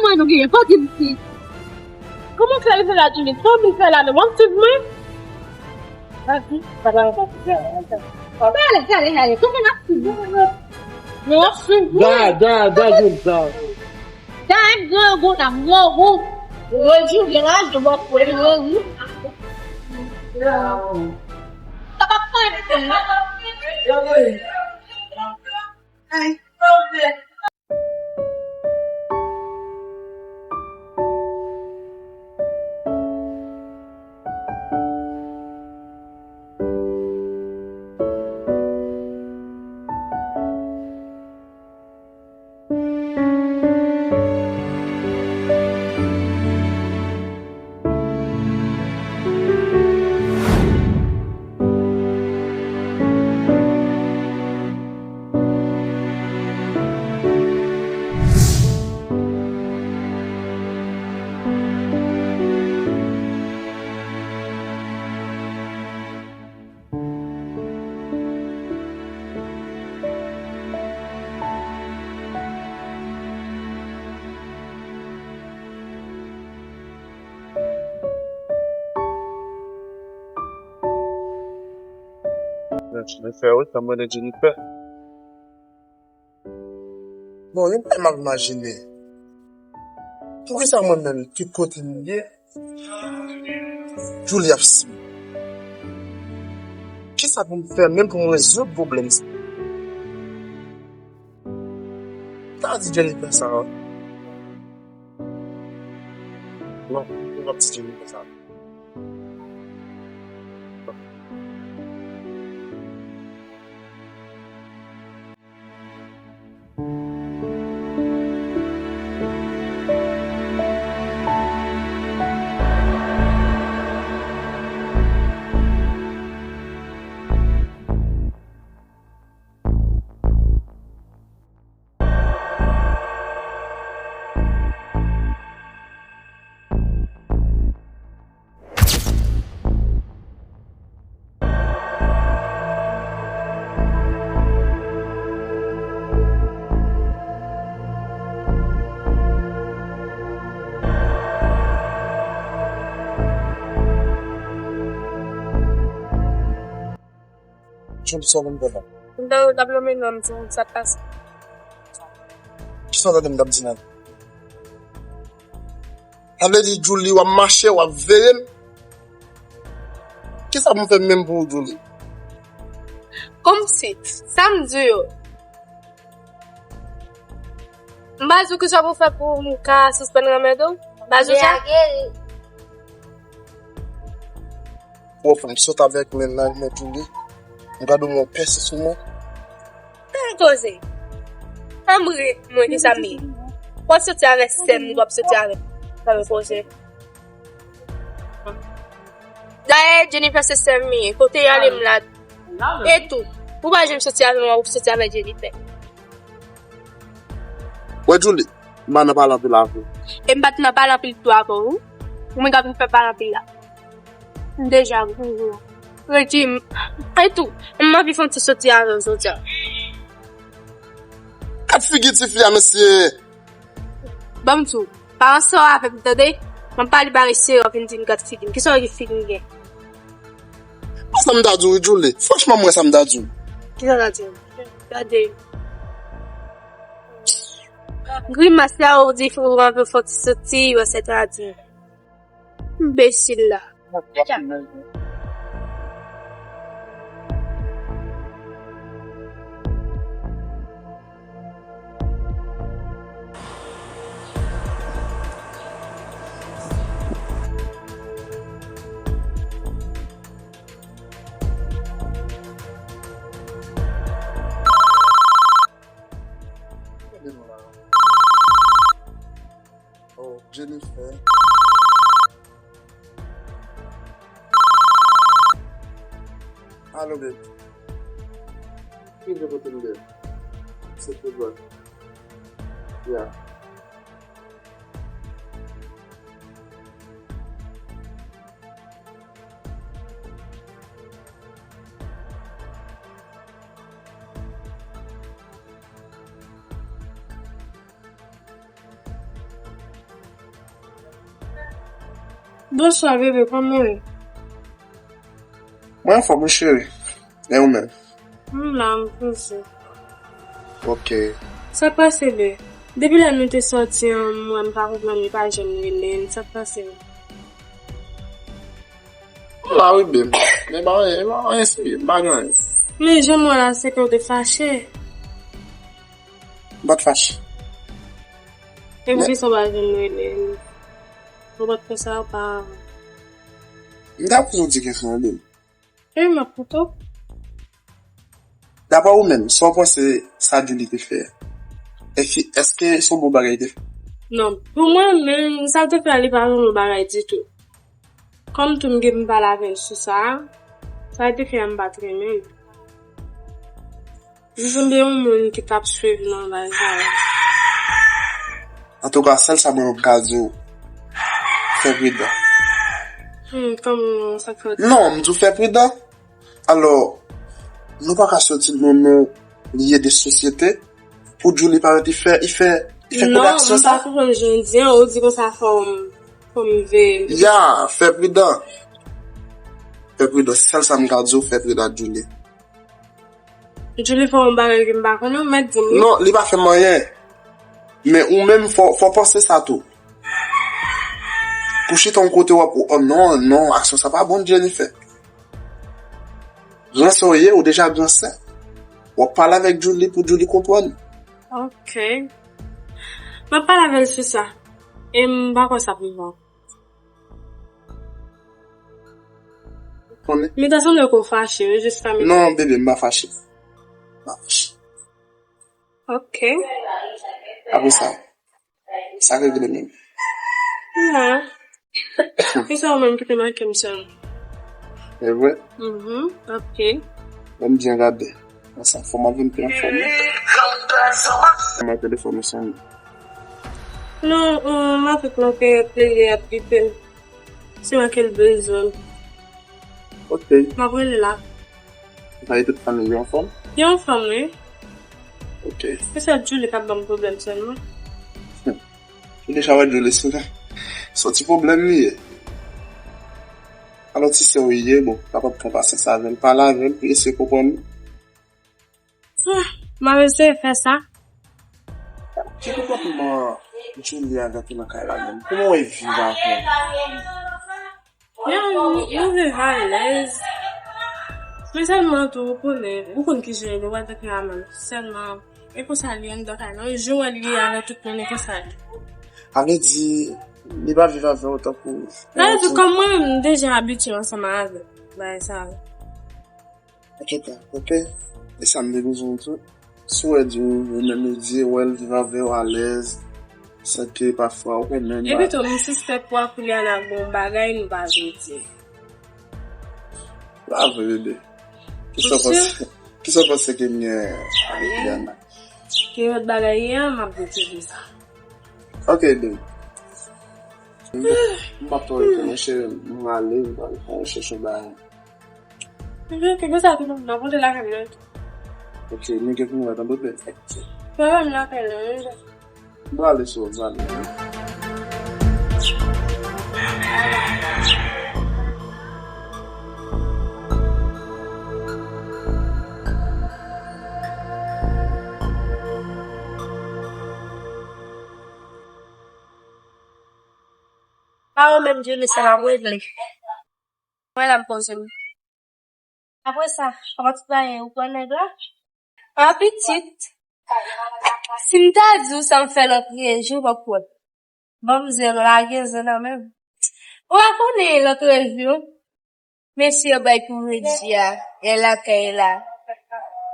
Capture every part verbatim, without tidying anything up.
Mwen nou genyen, pa di m si. Kòman sa rive la, Julie? Sa w vin fè la menm? W ap swiv mwen? Pale, pale, pale. Kòman n ap swiv mwen? Nou ap swiv mwen. Da, da, da, Julie, da. Da, m gen gou, da, m gen gou. Mwen di w gen laj, w ap wè, m gen gou. Sa pa fè. Jennifer, wi, sa mwen rele Jennifer. Bon, yon bagay m ap imajine. Poukisa mwen menm, tout kote m ye, Julie ap sibi? Kisa pou m fè menm pou m rezoud pwoblèm sa? Sa di Jennifer sa? Non, m p ap di Jennifer sa. Jan de sa w konn fè la? M tande w t ap nonmen non m, sa k pase? Kisa w tande m t ap di la? Sa vle di, Julie, w ap mache, w ap veye m? Kisa pou m fè menm pou ou, Julie? Kòmsi, sa m di yo? M pa di w kisa pou fè pou m ka sispann renmen w. M pa di w sa? Ou fè m sot avèk men nan men Julie. M gade w yon pèse sou mwen. Tande koze. Anmwe, mwen, kisa m ye? W ap soti avèk sè m, w ap soti avèk. Tande koze. Dayè, Jennifer se sè m li ye. Kote y ale m la. E tou, ou pa janm soti avè mwen, ou soti avè Jennifer. Wè, Julie, m pa nan pale anpil avè w. E m pa t nan pale anpil tou avè w. Ou menm k ap vin fè pale anpil la. M deja gou. Redi m. E tou, m anvi fè yon ti soti avè w jodi a. Gad figi tifi a, mesye. Ban m di w, pa ranse w avè m, tande? M ap pale pa ranse w ap vin di m gad figi m. Kisa w ki figi m gen? Mwen sa m ta di w, wi, Julie. Franchman, mwen sa m ta di w. Kisa w ta di m? Gade. Grimas la ou di ou anvi fè w ti soti, yo se ta di. Enbesil la. Oh, Jennifer. Alo, babe. Ki de kote m ye? Se pi bon. Yeah. Bonswa, bebe, kòman w ye? Mwen anfòm, wi, cheri. E ou menm? M la, m poze. Ok. Sa k pase, be? Depi lè nou te sòti an, mwen, m pa konprann, li pa janm rele m. Sa k pase? M la, wi, be. Men pa anyen, pa anyen serye, m pa gen anyen. Men jan m wè la, se ke w te fache. M pa t fache. E poukisa w pa janm rele m? Ou pa t fè sa oparavan. M ta poze w ti kesyon, wi, be. E m ap koute w. Daprè ou menm, sa w panse sa Julie te fè a? Èske, èske se yon bon bagay li te fè? Non, pou mwen menm, sa l te fè a, li pa yon bon bagay ditou. Kòm tou m gen pou m pale avè l sou sa, sa l te fè a, m pa t renmen l. Li sanble yon moun ki t ap swiv nan bagay sa yo. Antouka, sèl sa mwen menm m ka di w, fè pridan. Hmm, kòman sa k fè w di? Non, m di w fè pridan. Alò, nou pa ka soti nan non lye de sosyete pou Julie parèt li fè, li fè, li fè kote aksyon sa. Non, m pa konprann jan w di an, ou di konsa fò m, fò m veye. Ya, fè pridan. Fè pridan, sèl sa m ka di w, fè pridan ak Julie. Julie fè yon bagay ke m pa konnen, ou mèt di m wi. Non, li pa fè m anyen. Men ou menm, fò, fò w panse sa tou. Pou chita yon kote w ap, oh non, non, aksyon sa pa bon, Jennifer. Gran sè w ye, ou deja gran sè. W ap pale avèk Julie pou Julie konprann. Ok. M ap pale avè l sou sa. E m pa kwè sa pou bon. Konnen. Men ta sanble ke w fache, wi, jiska menm. Non, bebe, m pa fache. M pa fache. Ok. Apre sa, sa regle menm. Non. Kisa ou menm ki te manke m sèlman? E vre? Mhm, ok. Ban m byen gade. Konsa, fò m al vin pi anfòm. Mwen telefòn ou sonn. Non, um, m avèk yon peyèt li ap bipe m. Se mwen ke l bezwen. Ok. M ap rele la. Sa e tout fanmi yo anfòm? Yo anfòm, wi. Ok. Se sèl Julie k ap ban m pwoblèm sèlman. Hmm. Ou deja wè Julie se, se yon ti pwoblèm li ye. Alò, ti sè w li ye, bon, kapab pran pasyans avè l, pale avè l pou eseye konprann. Ah, m ap eseye fè sa. Ki konpòtman Julie avèk ou nan kay la menm? Kòman w wè viv avè l? Ya, nou, nou viv alèz. Men sèlman tou, ou konnen, ou konn kijan l ye, ou wè tanperaman l. Sèlman, e konsa li anndan kay la. Yon jou wè li avè tout moun, e konsa l ye. Sa vle di, li pa viv avè w tankou yon... Sa vle di, kòm mwen, m deja abitye ansanm avè bagay sa yo. Antouka, ok. E sa m te bezwen tou. Si w wè di w, ou menm li di, wè l viv avè w alèz, san ke pafwa ou konnen. Epi tou, m sispèk pou Aquiliana gen yon bagay nou pa vle di. Pa vre, bebe. Kisa w panse, kisa w panse ke m gen avèk Liana? Gen lòt bagay ye a, m ap detire sa. Ok, bebe. M p ap twò rete, monchè, m ale, m pral fè yon chèche yon bagay. Ebyen, ki konsa tou, m ap monte lakay mwen. Ok, nou gen pou nou wè tande, bebe. Papa m lakay la, wi. M prale sou, m prale. Pa ou menm, Djoulie, sa m ap regle. Mwen la m poze m. Apre sa, kòman tout bagay, ou pran nèg la? Ah, pitit. Si m ta di w sa m fè lòt jou, w p ap kwè. Manmzèl lage zen nan men m. Ou pa konnen lòt jou, mesye yo bay pou redi a, e lakay la.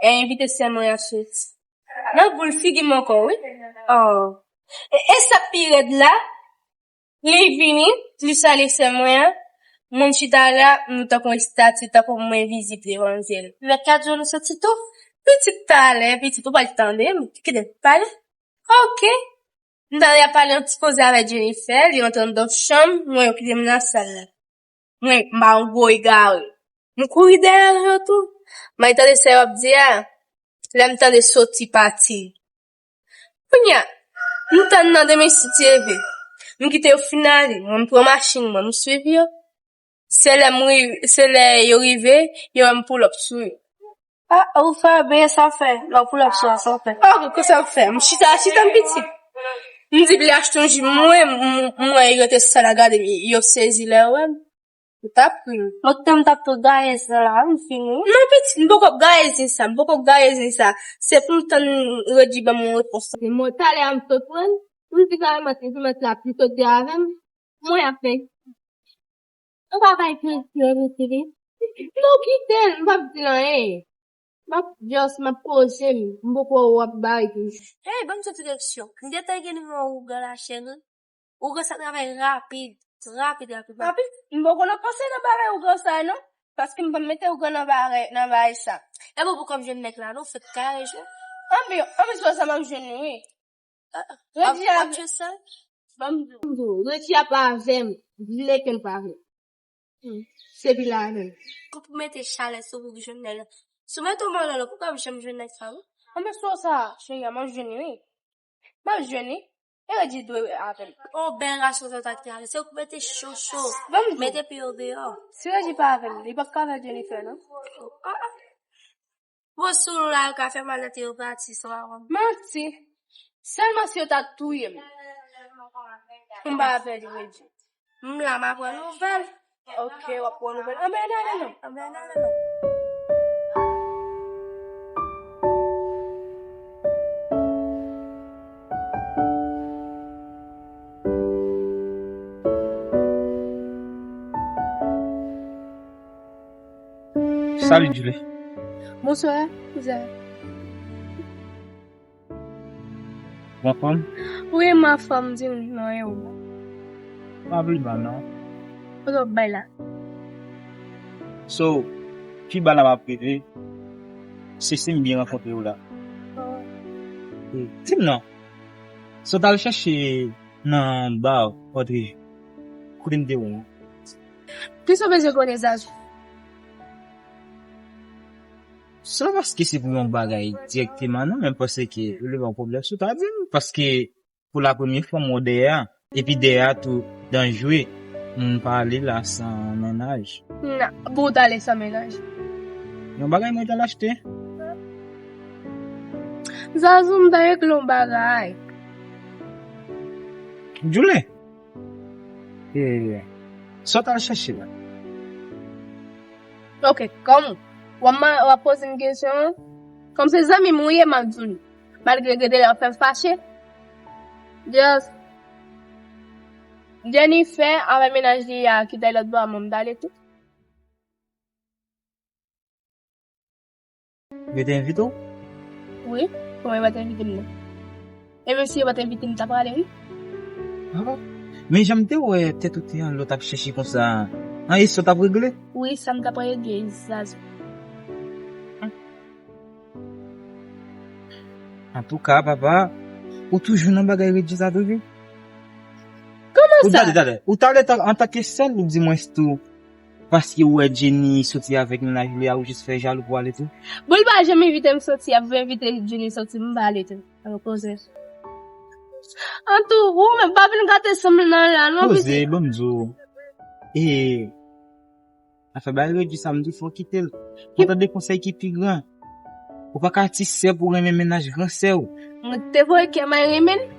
E envite sè mwen an soti. Nan boul figi m ankò, wi. Oh. E, e sa k pi rèd la, li vini, li salye sè mwen an. Moun chita la, nou tankou estati, tankou mwen vizib devan zye l. Mèt Kadyo, nou soti tou. Pitit talè, pitit, ou pral tande m, kite m pale. Ok. M tande y ap pale yon ti koze avèk Jennifer, li antre anndan chanm, mwen yo kite m nan sal la. Mwen, m pa yon gwo egare. M kouri dèyè l yo tou. M al tande sa y ap di a. Lè m tande soti pati. Kounye a, m tann nan demen si Dye vle. M kite yo fin ale, mwen m pran machin mwen, m swiv yo. Se lè m ri- se lè yo rive, yo wè m pull up sou yo. Ah, ou fè byen sa w fè, lè w pull up sou a sa w fè. Ah, kòman sa w fè? M chita, chita m pitit. M di pou li achte yon ji, mwen, m- mwen, yo te sal a gade m, yo sezi lè yo wè m. Yo t ap ri m. Mwen te m t ap tou gaye sa la, m fini. Non, pitit, m poko ap gaye zin sa, m poko ap gaye zin sa. Se pou m tann Regi ban m yon repons. Se mwen talè a m sot pran, m di kareman se jimèt la ap sot de avè m. Mwen ap fè. Ou pa bay presyon, Rutile. Non, kite l, m p ap di l anyen. M ap just, m ap poze m, m poko wè w ap bay tou. Hey, ban m soti direksyon. M gentan gen nimewo ougan la, cheri. Ougan sa travay rapid, rapid, rapid. Papi, m poko nan panse nan bagay ougan sa, non. Paske m pa mete ougan nan bagay, nan bagay sa. E bon, pou kòm jwenn nèg la, non, fèt kare, cheri. Anpi, anpi, se sa m ap jwenn, wi. Regi a. Ban m di w, Regi a pa avè m, vileken pa avè m. Se pi la avè m. Pou mete chalè sou ou jwenn nèg la. Si w mete w malè la, pou w pa janm jwenn nèg sa, wi. Anben sou sa, cheri, m ap jwenn li, wi. M ap jwenn li. E Regi dwe avè m. O, bèl rasyon sa w ta kite avè. Se ou ki mete cho, cho. Ban m di w. Mete pye w deyò. Si Regi pa avè m, li p ap ka avè Jennifer, non. Ah, ah. Bon, sou nou la, yo ka fè malèt yo gratis, ou pa konn. Manti. Sèlman si yo ta touye m. Pou m pa pèdi kredi. M la, m a pran nouvèl. Ok, w ap pran nouvèl. Anben, ann ale non. Anben, ann ale non. Salut, Julie. Bonsoir, kouzen. Ou anfòm? Wi, m anfòm, di m non e ou. Pa vle ba non. Kote w bay la? So, pi ba la m ap rive, se si m byen rankontre w la. Oh. Di m non. So, w t al chèche nan ba Audrey, kote m te wè w? Kisa w bezwen konnen, Zazou? Se pa paske se pou yon bagay dirèkteman, non, men m panse ke ou leve yon pwoblèm, si w ta di m, paske pou la premye fwa m wè w dèyè a, epi dèyè a tou danjre, moun pa ale la san mennaj. Nan, bon, w t ale san mennaj. Yon bagay mwen t al achte. Zazou, m ta regle yon bagay. Julie. Eh, sa w t al chèche la? Ok, kòm w ap ma- w ap poze m kesyon, kòm se zanmi m ou ye, m ap di w li. Malgre gen de lè w fè m fache. Just Jennifer avè mennaj li a ki t al lòt bò a, mwen m t ale tou. Yo te envite w? Wi, kòman yo pa t envite m non? E menm si yo pa t envite m, m ta prale, wi. Ah bon? Men jan m te wè tèt ou te anlè, w t ap chèche konsa. An, e sa w t ap regle? Wi, sa m t ap regle, Zazou. Antouka, papa, ou toujou nan bagay Regi sa toujou? Kòman sa? Ou talè, talè. Ou talè, antanke sè l, ou di mwen tou, paske ou wè Jenny soti avèk mennaj li a, ou jis fè jalou pou ale tou? Bon, li pa janm envite m soti, ap envite Jenny soti, m pa ale tou. Alò, koze. Antou, ou menm pa vin gate san m nan la, non, pitit. Koze, ban m di w. E, afè bagay Regi sa, m di fò w kite l. Mwen tande konsèy ki pi gran. Ou pa ka ti sè pou renmen mennaj gran sè w. Mwen te voye kè m al renmen l,